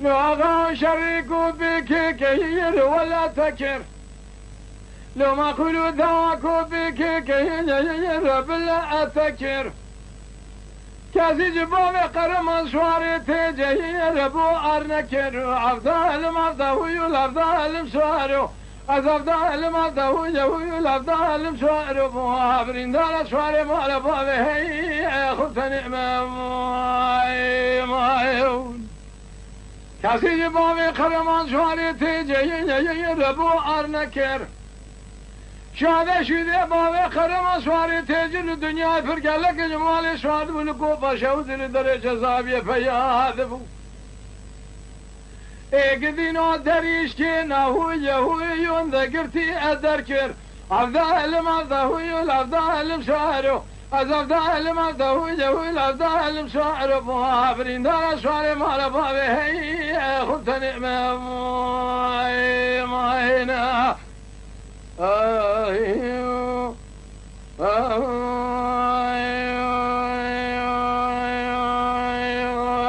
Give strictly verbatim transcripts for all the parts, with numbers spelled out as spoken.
Lo axa şerî ku bikê keyir wela tekir. Lo maqûl û dawa ku bikê keyir bila etekir. Kesî ji bavê qereman şwarê tê ceyir bû ar nekir. Evda elim evda hûy û levda elim şwaro. Ez evda elim evda hûy û hûy û levda elim şwaro. Bû birîndara şwarê mala bavê hey, xwe tenê me may may. Kesî ji bavê qereman şwarê tê ceyir bû ar nekir. Şade şûdê bavê qereman şwarê têcir li dinyayê pir gelek ji malê şwar bû li kopa şewdî li derê cezabiyê peya dibû. Ê gidîno derîşkê nahûye hûyûn de girtî ez derkir. Evda elim evda hûyû levda elim şwaro. Ez evda elim evda hûyû hûyû levda elim şwaro. Buha birîndara şwarê mala bavê hey, xwe tenê me may may ne. Ay, ay, ay, ay,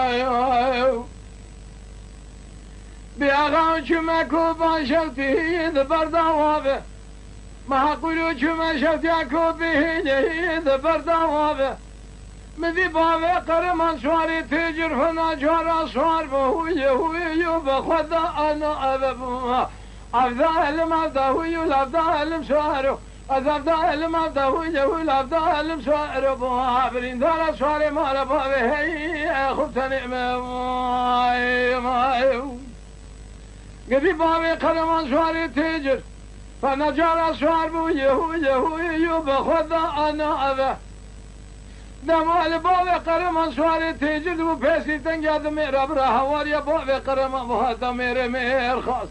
ay, ay. Bi axa çûme ku ban şewtî di berdawa be. Meha qûr û çûme şewtiya ku bihînî di berdawa be. Min dî bavê qereman şwarê têcir fena cara şwar bi hûyê hûyê û bi xwe da ana eve bû. Evda elim evda hûyû levda elim şwaro. Ez evda elim evda hûyê hûyû levda elim şwaro bû. Birîndara şwarê mala bavê hey, xwe tenê me may may. Gidî bavê qereman şwarê têcir. Fena cara şwar bû, yehû, yehû, yehû, bi xwe da ana eve. Dema li bavê qereman şwarê têcir dibû, pêsî tenga dimêra bira hewariya bavê qereman bû heta mêrê mêr xas.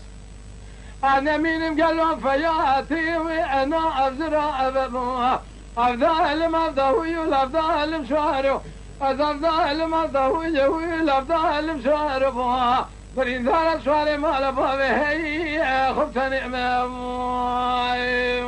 Ez nemînim gelo feya etî wê ena ev zira eve bû. Evda elim evda hûyû levda elim şwaro. Ez evda elim evda hûyû hûyû levda elim şwaro bû. Birîndara şwarê mala bavê hey, xwe tenê me may.